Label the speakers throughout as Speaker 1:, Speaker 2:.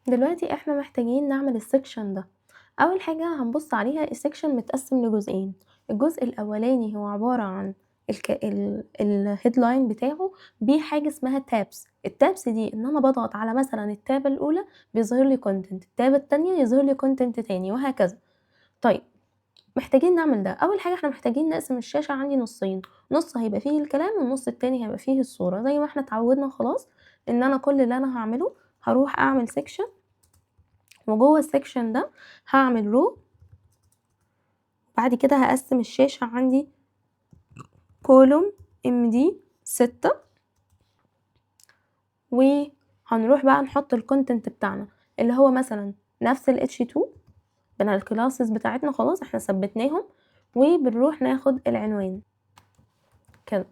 Speaker 1: دلوقتي احنا محتاجين نعمل ال section ده. اول حاجة هنبص عليها، ال section متقسم لجزئين. الجزء الاولاني هو عبارة عن ال headline بتاعه بحاجة اسمها tabs. ال tabs دي ان انا بضغط على مثلا ال tab الاولى بيظهر لي content، ال tab التانية يظهر لي content تاني، وهكذا. طيب محتاجين نعمل ده. اول حاجة احنا محتاجين نقسم الشاشة عندي نصين، نص هيبقى فيه الكلام والنص التاني هيبقى فيه الصورة، زي ما احنا اتعودنا خلاص. ان انا كل اللي انا هعمله هروح اعمل section، وجوه ال section ده هعمل row، بعد كده هقسم الشاشة عندي column MD 6، وهنروح بقى نحط ال content بتاعنا اللي هو مثلا نفس ال H2 بين ال classes بتاعتنا، خلاص احنا ثبتناهم، وبنروح ناخد العنوان كده.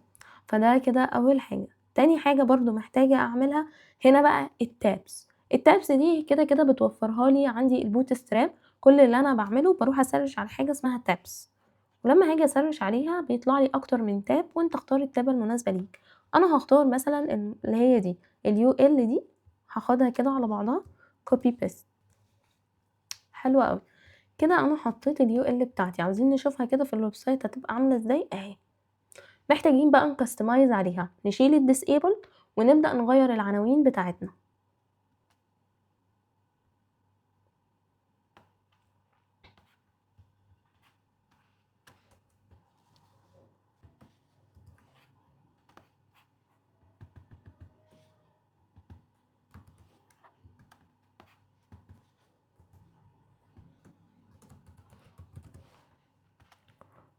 Speaker 1: فده كده اول حاجة. تاني حاجة برضو محتاجة اعملها هنا بقى ال tabs. ال tabs دي كده كده بتوفرها لي عندي ال Bootstrap. كل اللي انا بعمله بروح ا search على حاجة اسمها tabs، ولما هاجي ا search عليها بيطلع لي اكتر من tab، وانت اختار ال tab المناسبة ليك. انا هختار مثلا اللي هي دي ال UL دي، هاخدها كده على بعضها copy paste. حلو قوي كده. انا حطيت ال UL بتاعتي. عاوزين نشوفها كده في ال website هتبقى عامله ازاي اهي. محتاجين بقى ن customize عليها، نشيل ال disable ونبدا نغير العناوين بتاعتنا.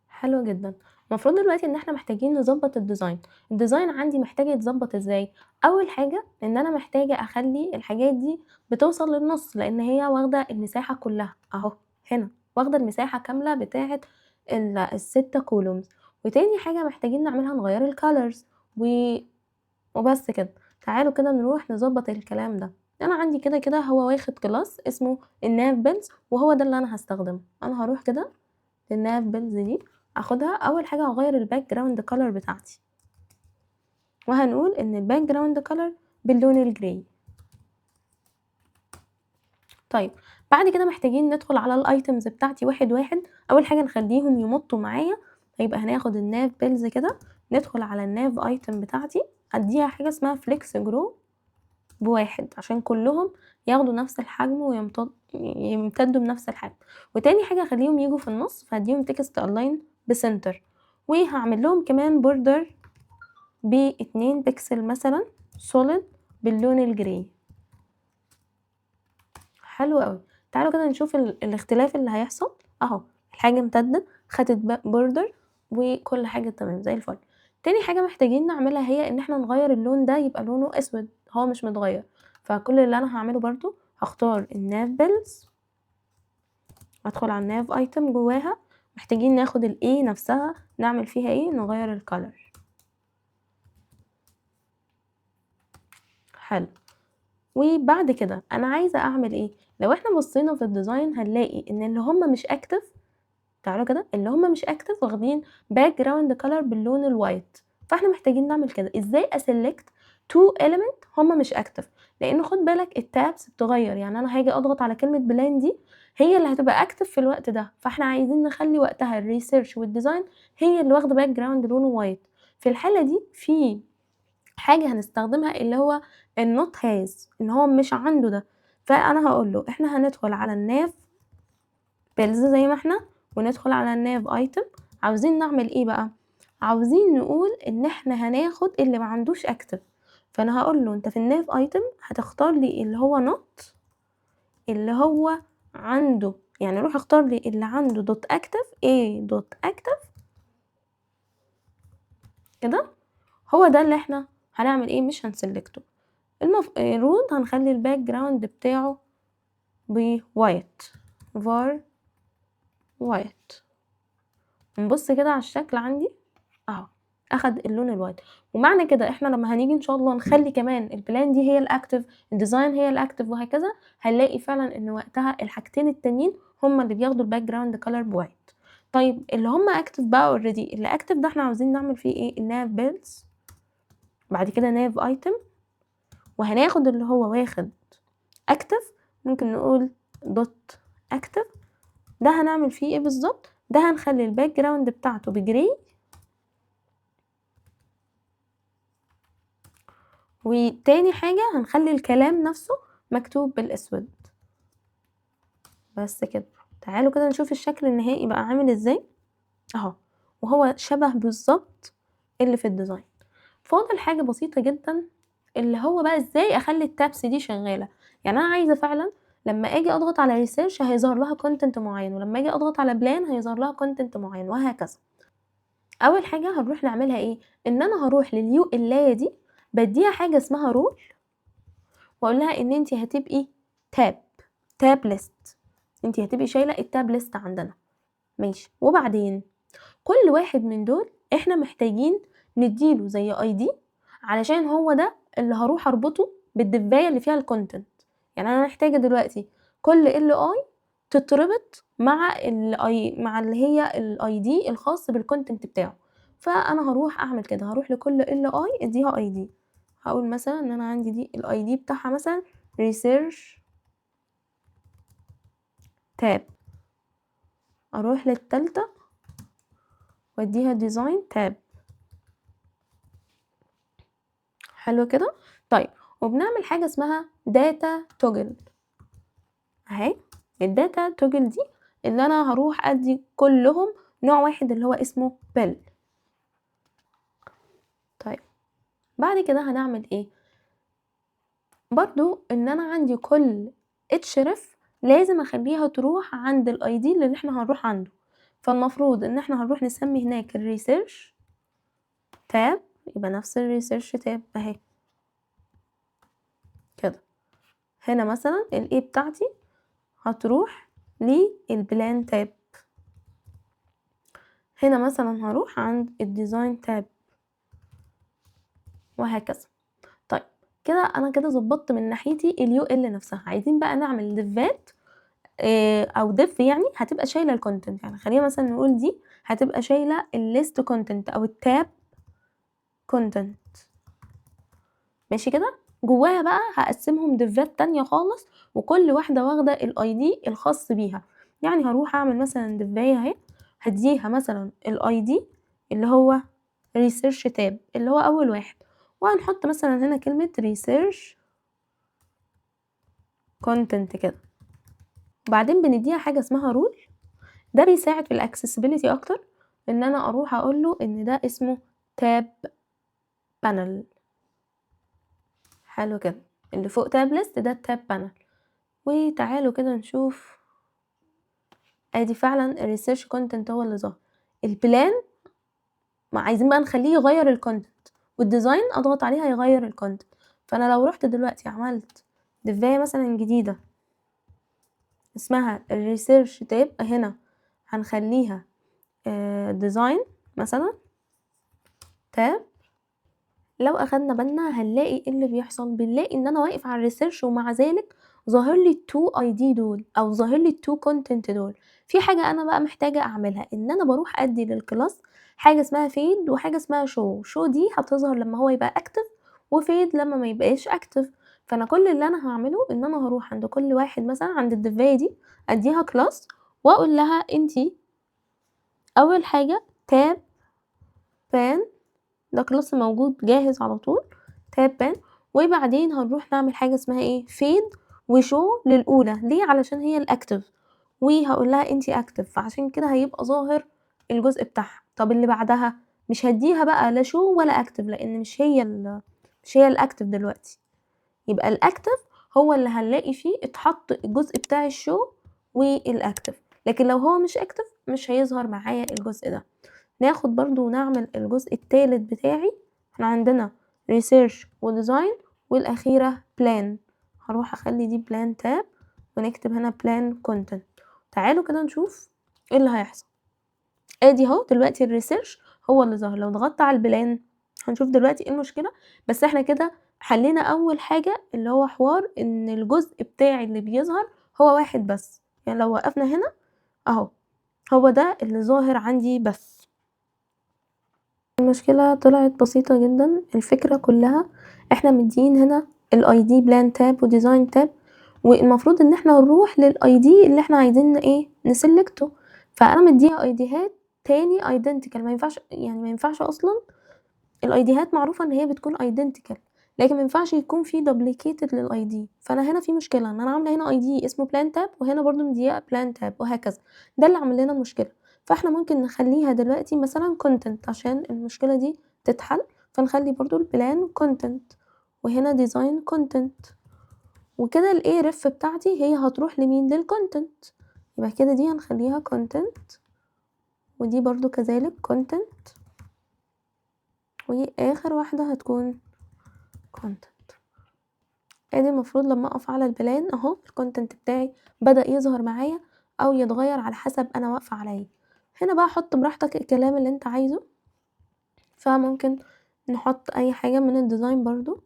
Speaker 1: حلو جدا. المفروض دلوقتي ان احنا محتاجين نظبط ال design. ال design عندي محتاج يتظبط ازاي؟ اول حاجة ان انا محتاجه اخلي الحاجات دي بتوصل للنص، لان هي واخده المساحة كلها اهو، هنا واخده المساحة كاملة بتاعه الستة columns. وتاني حاجة محتاجين نعملها نغير ال colors وبس كده. تعالوا كده نروح نظبط الكلام ده. انا عندي كده كده هو واخد class اسمه ال nav bills، وهو ده اللي انا هستخدمه. انا هروح كده لل nav bills دي اخدها. اول حاجة هغير ال background color بتاعتي، وهنقول ان ال background color باللون ال gray. طيب بعد كده محتاجين ندخل على ال items بتاعتي واحد واحد. اول حاجة نخليهم يمطوا معايا، هيبقى هناخد ال nav bills كده، ندخل على ال nav item بتاعتي، اديها حاجة اسمها flex grow بواحد عشان كلهم ياخدوا نفس الحجم ويمتدوا بنفس الحجم. وتاني حاجة اخليهم يجوا في النص، فهديهم text align ب center، وهعمل لهم كمان border باتنين بكسل مثلا solid باللون ال gray. حلو قوي. تعالوا كده نشوف الاختلاف اللي هيحصل اهو. الحاجة امتدت، خدت border، وكل حاجة تمام زي الفل. تاني حاجة محتاجين نعملها هي ان احنا نغير اللون ده يبقى لونه اسود، هو مش متغير. فكل اللي انا هعمله برضو هختار ال nav bills، ادخل على ال nav item جواها، محتاجين ناخد ال A نفسها نعمل فيها ايه، نغير ال color. حلو. وبعد كده انا عايزه اعمل ايه؟ لو احنا بصينا في ال design هنلاقي ان اللي هم مش active، تعالوا كده، اللي هم مش active واخدين background color باللون ال white، فاحنا محتاجين نعمل كده. ازاي ا select two element هم مش active؟ لان خد بالك ال tabs بتغير، يعني انا هاجي اضغط على كلمة plan دي هي اللي هتبقى active في الوقت ده، فاحنا عايزين نخلي وقتها ال research وال design هي اللي واخده background لونه white. في الحالة دي في حاجة هنستخدمها اللي هو ال not has، ان هو مش عنده ده، فانا هقول له احنا هندخل على ال nav bills زي ما احنا، وندخل على ال nav item. عاوزين نعمل ايه بقى؟ عاوزين نقول ان احنا هناخد اللي ما عندوش active، فانا هقول له انت في ال nav item هتختار لي اللي هو not اللي هو عنده، يعني روح اختار لي اللي عنده dot active، a dot active كده، هو ده اللي احنا هنعمل ايه، مش هن select ه. المفروض هنخلي ال background بتاعه ب white، var white. نبص كده على الشكل عندي اهو، اخد اللون ال white. ومعنى كده احنا لما هنيجي ان شاء الله نخلي كمان ال plan دي هي ال active، ال design هي ال active وهكذا، هنلاقي فعلا ان وقتها الحاجتين التانيين هما اللي بياخدوا ال background color ب white. طيب اللي هما active بقى already، اللي active ده احنا عاوزين نعمل فيه ايه؟ ال nav bills، بعد كده nav item، وهناخد اللي هو واخد active ممكن نقول dot active. ده هنعمل فيه ايه بالظبط؟ ده هنخلي ال background بتاعته ب gray، وتاني حاجة هنخلي الكلام نفسه مكتوب بالاسود. بس كده. تعالوا كده نشوف الشكل النهائي بقى عامل ازاي اهو، وهو شبه بالظبط اللي في ال design. فاضل حاجة بسيطة جدا اللي هو بقى ازاي اخلي ال tabs دي شغالة. يعني انا عايزة فعلا لما اجي اضغط على research هيظهر لها content معين، ولما اجي اضغط على plan هيظهر لها content معين، وهكذا. اول حاجة هنروح نعملها ايه؟ ان انا هروح لل ul دي بديها حاجة اسمها role، واقول لها ان انت هتبقي tab list، انت هتبقي شايلة ال tab list عندنا. ماشي. وبعدين كل واحد من دول احنا محتاجين نديله زي ID، علشان هو ده اللي هروح اربطه بال div ايه اللي فيها ال content. يعني انا محتاجه دلوقتي كل li تتربط مع ال i، مع اللي هي ال ID الخاص بال content بتاعه. فانا هروح اعمل كده، هروح لكل li اديها ID. هقول مثلا ان انا عندي دي ال ID بتاعها مثلا research tab، اروح للتالتة واديها design tab. حلو كده. طيب وبنعمل حاجة اسمها data toggle اهي. ال data toggle دي اللي انا هروح ادي كلهم نوع واحد اللي هو اسمه pill. طيب بعد كده هنعمل ايه؟ برضو ان انا عندي كل href لازم اخليها تروح عند ال ID اللي احنا هنروح عنده. فالمفروض ان احنا هنروح نسمي هناك ال research tab، يبقى نفس ال research tab اهي كده. هنا مثلا ال a بتاعتي هتروح لل plan tab، هنا مثلا هروح عند ال design tab، وهكذا. طيب كده انا كده ظبطت من ناحيتي ال ul نفسها. عايزين بقى نعمل div ات، او div يعني هتبقى شايله ال content. يعني خلينا مثلا نقول دي هتبقى شايله ال list content او ال tab content. ماشي كده. جواها بقى هقسمهم div ات تانية خالص، وكل واحدة واخدة ال ID الخاص بيها. يعني هروح اعمل مثلا div اية اهي، هديها مثلا ال ID اللي هو research tab اللي هو اول واحد، وهنحط مثلا هنا كلمة research content كده. وبعدين بنديها حاجة اسمها role، ده بيساعد في ال accessibility اكتر، ان انا اروح اقول له ان ده اسمه tab panel. حلو كده، اللي فوق tab list ده tab panel. وتعالوا كده نشوف، ادي فعلا ال research content هو اللي ظهر. ال plan ما عايزين بقى نخليه يغير ال content، وال design اضغط عليها يغير ال content. فانا لو رحت دلوقتي عملت div اية مثلا جديدة اسمها ال research tab، هنا هنخليها design مثلا tab. لو اخدنا بالنا هنلاقي ايه اللي بيحصل، بنلاقي ان انا واقف على ال research ومع ذلك ظاهر لي ال two ID دول او ظاهر لي ال two content دول. في حاجه انا بقى محتاجه اعملها، ان انا بروح ادي لل class حاجه اسمها fade وحاجه اسمها show. show دي هتظهر لما هو يبقى active، و fade لما ما يبقاش active. فانا كل اللي انا هعمله ان انا هروح عند كل واحد مثلا عند ال div ايه دي اديها class واقول لها انتي اول حاجه tab pane، ده class موجود جاهز على طول tab pane. وبعدين هنروح نعمل حاجه اسمها ايه، fade و show للاولى. ليه؟ علشان هي ال active، وهقول لها انتي active، فعشان كده هيبقى ظاهر الجزء بتاعها. طب اللي بعدها مش هديها بقى لا show ولا active، لان مش هي ال active دلوقتي. يبقى ال active هو اللي هنلاقي فيه اتحط الجزء بتاع ال show وال active، لكن لو هو مش active مش هيظهر معايا الجزء ده. ناخد برضو ونعمل الجزء التالت بتاعي، احنا عندنا research و design والاخيرة plan. هروح اخلي دي plan tab ونكتب هنا plan content. تعالوا كده نشوف ايه اللي هيحصل. ادي اهو دلوقتي ال research هو اللي ظهر. لو ضغطت على ال plan هنشوف دلوقتي ايه المشكلة. بس احنا كده حلينا اول حاجة اللي هو حوار ان الجزء بتاعي اللي بيظهر هو واحد بس. يعني لو وقفنا هنا اهو هو ده اللي ظاهر عندي بس. المشكلة طلعت بسيطة جدا. الفكرة كلها احنا مدين هنا ال ID plan tab و design tab، والمفروض ان احنا نروح لل ID اللي احنا عايزين ايه ن select ه. فانا مديها ID هات تاني identical، ما ينفعش، يعني ما ينفعش اصلا ال ID هات معروفة ان هي بتكون identical، لكن ما ينفعش يكون في duplicated لل ID. فانا هنا في مشكلة ان انا عامله هنا ID اسمه plan tab، وهنا برضو مديها plan tab وهكذا، ده اللي عامل لنا مشكلة. فاحنا ممكن نخليها دلوقتي مثلا content عشان المشكلة دي تتحل، فنخلي برضو ال plan content وهنا design content، وكده ال a href بتاعتي هي هتروح لمين؟ لل content. يبقى كده دي هنخليها content، ودي برضو كذلك content، واخر واحدة هتكون content. ادي المفروض لما اقف على ال plan اهو ال content بتاعي بدأ يظهر معايا او يتغير على حسب انا واقفة على ايه. هنا بقى حط براحتك الكلام اللي انت عايزه، فممكن نحط اي حاجة من ال design برضو،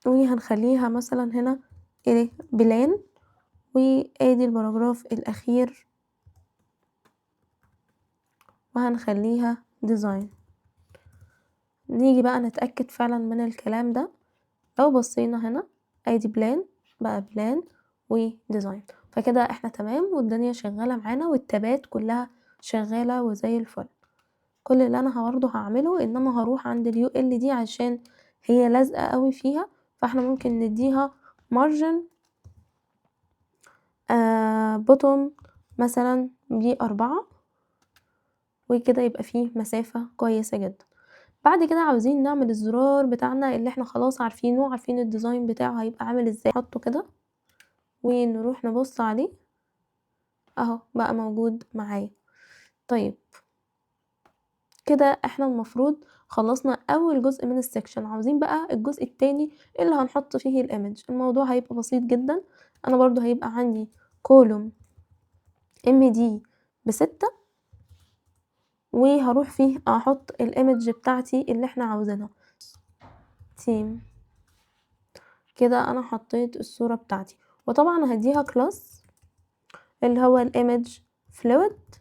Speaker 1: وهنخليها مثلا هنا ايه plan، وادي ال paragraph الاخير وهنخليها design. نيجي بقى نتأكد فعلا من الكلام ده. لو بصينا هنا ادي plan بقى plan و design، فكده احنا تمام والدنيا شغالة معانا وال tab ات كلها شغالة وزي الفل. كل اللي انا برضه هعمله ان انا هروح عند ال ul دي عشان هي لازقة قوي فيها، فاحنا ممكن نديها margin bottom مثلا ب4، وكده يبقى فيه مسافة كويسة جدا. بعد كده عاوزين نعمل الزرار بتاعنا اللي احنا خلاص عارفينه، عارفين ال design بتاعه هيبقى عامل ازاي، نحطه كده ونروح نبص عليه اهو بقى موجود معايا. طيب كده احنا المفروض خلصنا اول جزء من ال section. عاوزين بقى الجزء التاني اللي هنحط فيه ال image. الموضوع هيبقى بسيط جدا، انا برضو هيبقى عندي column md ب6، وهروح فيه احط ال image بتاعتي اللي احنا عاوزينها team. كده انا حطيت الصورة بتاعتي، وطبعا هديها class اللي هو ال image fluid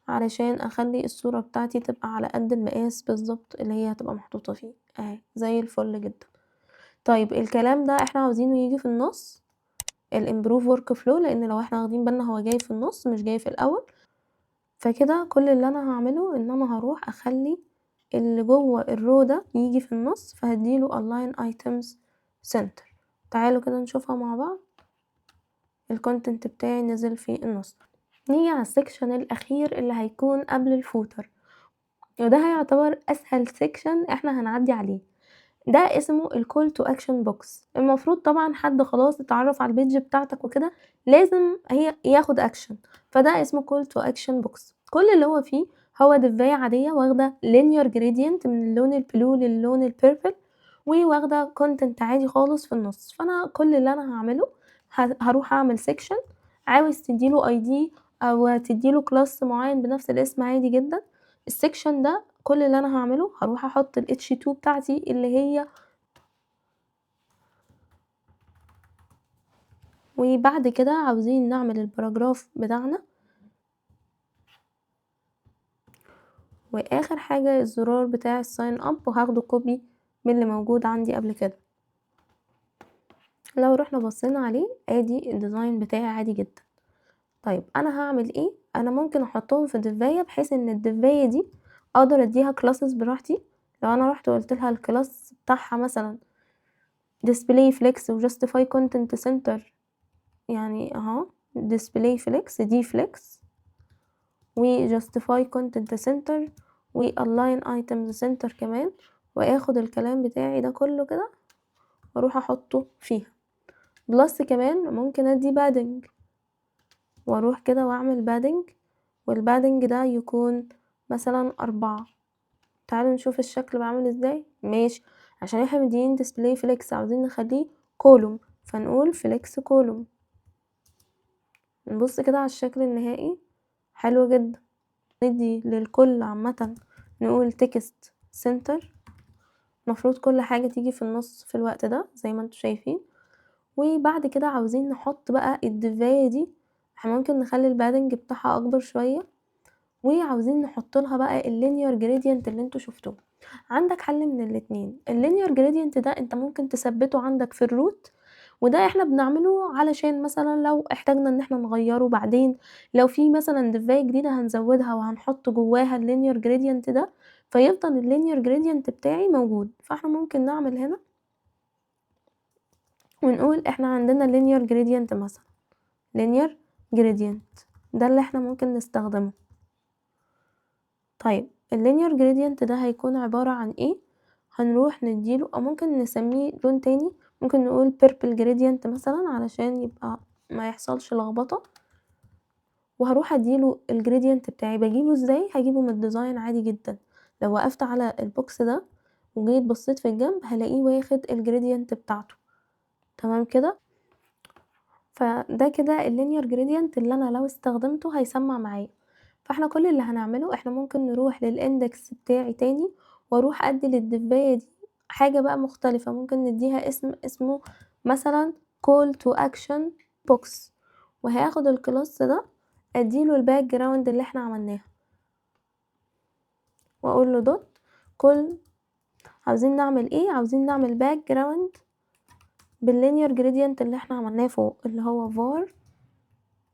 Speaker 1: علشان اخلي الصورة بتاعتي تبقى على قد المقاس بالظبط اللي هي هتبقى محطوطة فيه اهي زي الفل جدا. طيب الكلام ده احنا عاوزينه يجي في النص ال improve workflow، لان لو احنا واخدين بالنا هو جاي في النص مش جاي في الاول. فكده كل اللي انا هعمله ان انا هروح اخلي اللي جوه ال row ده يجي في النص، فهديله align items center. تعالوا كده نشوفها مع بعض. ال content بتاعي نزل في النص. نيجي على ال section الاخير اللي هيكون قبل ال footer، وده هيعتبر اسهل section احنا هنعدي عليه. ده اسمه ال call to action box. المفروض طبعا حد خلاص اتعرف على ال page بتاعتك وكده لازم هي ياخد اكشن، فده اسمه call to action box. كل اللي هو فيه هو div اية عادية واخدة linear gradient من اللون ال blue للون ال purple، وواخدة content عادي خالص في النص. فانا كل اللي انا هعمله هروح اعمل section، عاوز تديله ID او تديله class معين بنفس الاسم عادي جدا. ال section ده كل اللي انا هعمله هروح احط ال H2 بتاعتي اللي هي، وبعد كده عاوزين نعمل ال paragraph بتاعنا، واخر حاجة الزرار بتاع ال sign up، وهاخده copy من اللي موجود عندي قبل كده. لو رحنا بصينا عليه ادي ال design بتاعي عادي جدا. طيب انا هعمل ايه؟ انا ممكن احطهم في div اية بحيث ان ال div اية دي اقدر اديها classes براحتي. لو انا رحت وقلت لها ال class بتاعها مثلا display flex و justify content center، يعني اهو display flex دي flex و justify content center و align items center كمان، واخد الكلام بتاعي ده كله كده واروح احطه فيها. plus كمان ممكن ادي padding، واروح كده واعمل padding، وال padding ده يكون مثلا 4. تعالوا نشوف الشكل بعمل ازاي. ماشي، عشان احنا مدين display flex عاوزين نخليه column، فنقول flex column. نبص كده على الشكل النهائي، حلو جدا. ندي للكل عامة نقول text center، المفروض كل حاجة تيجي في النص في الوقت ده زي ما انتوا شايفين. وبعد كده عاوزين نحط بقى ال div اية دي، احنا ممكن نخلي ال padding بتاعها اكبر شوية، وعاوزين نحط لها بقى ال linear gradient اللي انتوا شفتوه. عندك حل من الاتنين. ال linear gradient ده انت ممكن تثبته عندك في ال root، وده احنا بنعمله علشان مثلا لو احتاجنا ان احنا نغيره بعدين، لو في مثلا div اية جديدة هنزودها وهنحط جواها ال linear gradient ده، فيفضل ال linear gradient بتاعي موجود. فاحنا ممكن نعمل هنا ونقول احنا عندنا linear gradient مثلا، linear gradient ده اللي احنا ممكن نستخدمه. طيب ال linear gradient ده هيكون عبارة عن ايه؟ هنروح نديله، او ممكن نسميه لون تاني، ممكن نقول purple gradient مثلا علشان يبقى ما يحصلش لخبطة. وهروح اديله ال gradient بتاعي. بجيبه ازاي؟ هجيبه من ال design عادي جدا. لو وقفت على ال box ده وجيت بصيت في الجنب هلاقيه واخد ال gradient بتاعته. تمام كده. فده كده ال linear gradient اللي انا لو استخدمته هيسمع معايا. فاحنا كل اللي هنعمله، احنا ممكن نروح لل index بتاعي تاني واروح ادي لل div اية دي حاجة بقى مختلفة، ممكن نديها اسم، اسمه مثلا call to action box، وهاخد ال class ده اديله ال background اللي احنا عملناها واقول له dot call. عاوزين نعمل ايه؟ عاوزين نعمل background بال linear gradient اللي احنا عملناه فوق، اللي هو var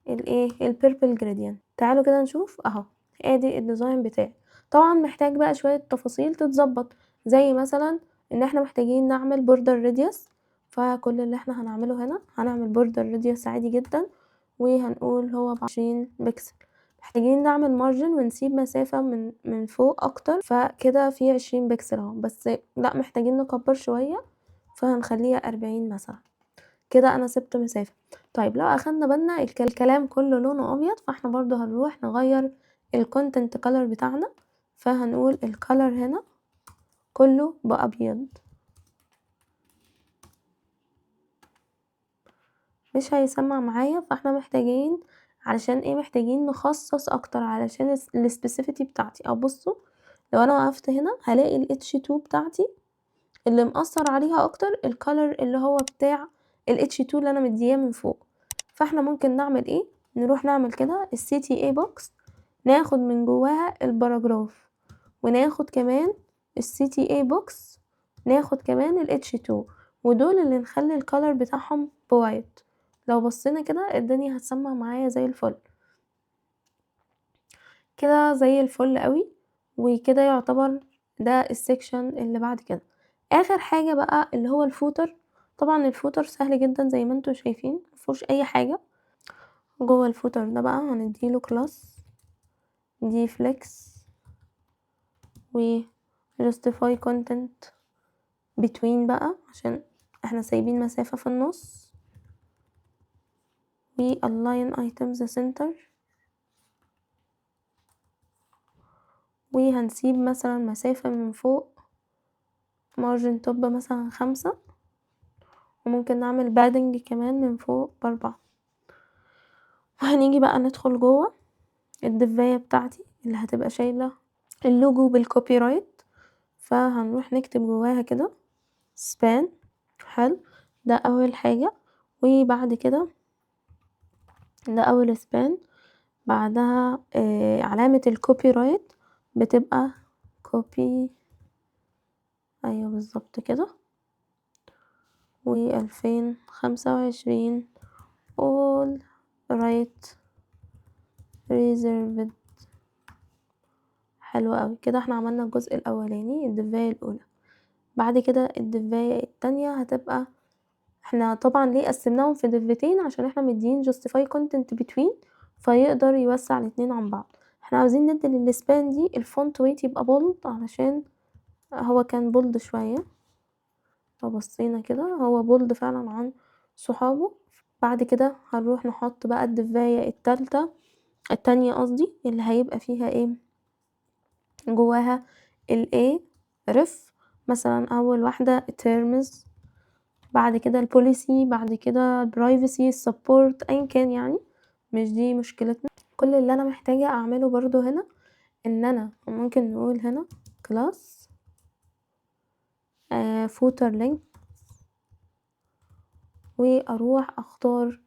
Speaker 1: الايه ال purple gradient. تعالوا كده نشوف اهو، ادي ال design بتاعي. طبعا محتاج بقى شوية تفاصيل تتظبط، زي مثلا ان احنا محتاجين نعمل border radius. فكل اللي احنا هنعمله هنا هنعمل border radius عادي جدا، وهنقول هو ب20 بكسل. محتاجين نعمل margin ونسيب مسافة من فوق اكتر، فكده في 20 بكسل اهو، بس لا محتاجين نكبر شوية، فهنخليها 40 مثلا. كده انا سبت مسافة. طيب لو اخدنا بالنا الكلام كله لونه ابيض، فاحنا برضو هنروح نغير ال content color بتاعنا، فهنقول ال color هنا كله بابيض، مش هيسمع معايا. فاحنا محتاجين علشان ايه؟ محتاجين نخصص اكتر علشان ال specificity بتاعتي. او بصوا لو انا وقفت هنا هلاقي ال H2 بتاعتي اللي مأثر عليها اكتر ال color اللي هو بتاع ال H2 اللي انا مدياه من فوق. فاحنا ممكن نعمل ايه؟ نروح نعمل كده ال CTA box، ناخد من جواها ال paragraph، وناخد كمان ال CTA box، ناخد كمان ال H2، ودول اللي نخلي ال color بتاعهم ب white. لو بصينا كده الدنيا هتسمع معايا زي الفل كده، زي الفل قوي. وكده يعتبر ده ال section اللي بعد كده. اخر حاجة بقى اللي هو ال footer. طبعا ال footer سهل جدا زي ما انتم شايفين، مفيهوش اي حاجة. جوه ال footer ده بقى هنديله class d flex و justify content between بقى عشان احنا سايبين مسافة في النص، و align items center، وهنسيب مثلا مسافة من فوق margin top مثلا 5، وممكن نعمل padding كمان من فوق ب4. وهنيجي بقى ندخل جوه ال div اية بتاعتي اللي هتبقى شايلة ال logo بال copyright، فهنروح نكتب جواها كده span. حلو، ده اول حاجة. وبعد كده ده اول span، بعدها علامة ال copyright بتبقى copy، ايوه بالظبط كده، و 2025 all right reserved. حلو قوي كده، احنا عملنا الجزء الاولاني ال div اية الاولى. بعد كده ال div اية التانية هتبقى، احنا طبعا ليه قسمناهم في div تين؟ عشان احنا مدين justify content between فيقدر يوسع الاتنين عن بعض. احنا عاوزين ندي لل span دي ال font weight يبقى bold، علشان هو كان bold شوية، لو بصينا كده هو bold فعلا عن صحابه. بعد كده هنروح نحط بقى ال div اية التالتة، التانية قصدي، اللي هيبقى فيها ايه؟ جواها ال A ref مثلا، اول واحدة terms، بعد كده ال policy، بعد كده ال privacy، ال support، ايا كان يعني، مش دي مشكلتنا. كل اللي انا محتاجة اعمله برضو هنا ان انا ممكن نقول هنا class footer link، واروح اختار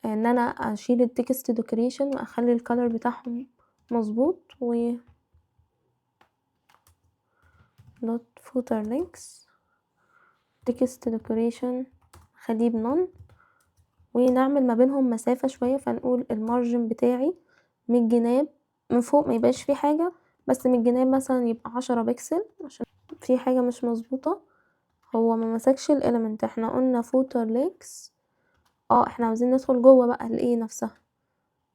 Speaker 1: ان انا اشيل ال text decoration واخلي ال color بتاعهم مظبوط، و dot footer links text decoration خليه ب none، ونعمل ما بينهم مسافة شوية، فنقول ال margin بتاعي من الجناب، من فوق ما يبقاش فيه حاجة، بس من الجناب مثلا يبقى 10 بكسل عشان في حاجة مش مظبوطة. هو ما مسكش ال element، احنا قلنا footer links، احنا عاوزين ندخل جوه بقى ال a نفسها.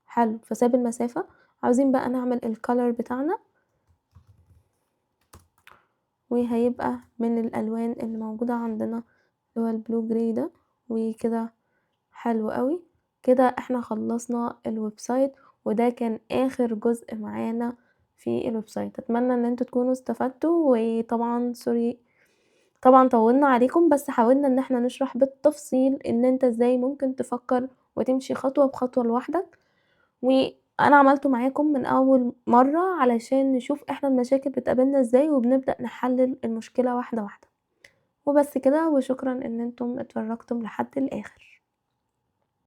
Speaker 1: حلو، فساب المسافة. عاوزين بقى نعمل ال color بتاعنا، وهيبقى من الالوان اللي موجودة عندنا اللي هو ال blue gray ده. وكده حلو قوي. كده احنا خلصنا ال website، وده كان اخر جزء معانا في ال website. اتمنى ان انتوا تكونوا استفدتوا، وطبعا sorry طبعا طولنا عليكم، بس حاولنا ان احنا نشرح بالتفصيل ان انت ازاي ممكن تفكر وتمشي خطوة بخطوة لوحدك، وانا عملته معاكم من اول مرة علشان نشوف احنا المشاكل بتقابلنا ازاي وبنبدأ نحلل المشكلة واحدة واحدة. وبس كده، وشكرا ان انتم اتفرجتم لحد الاخر.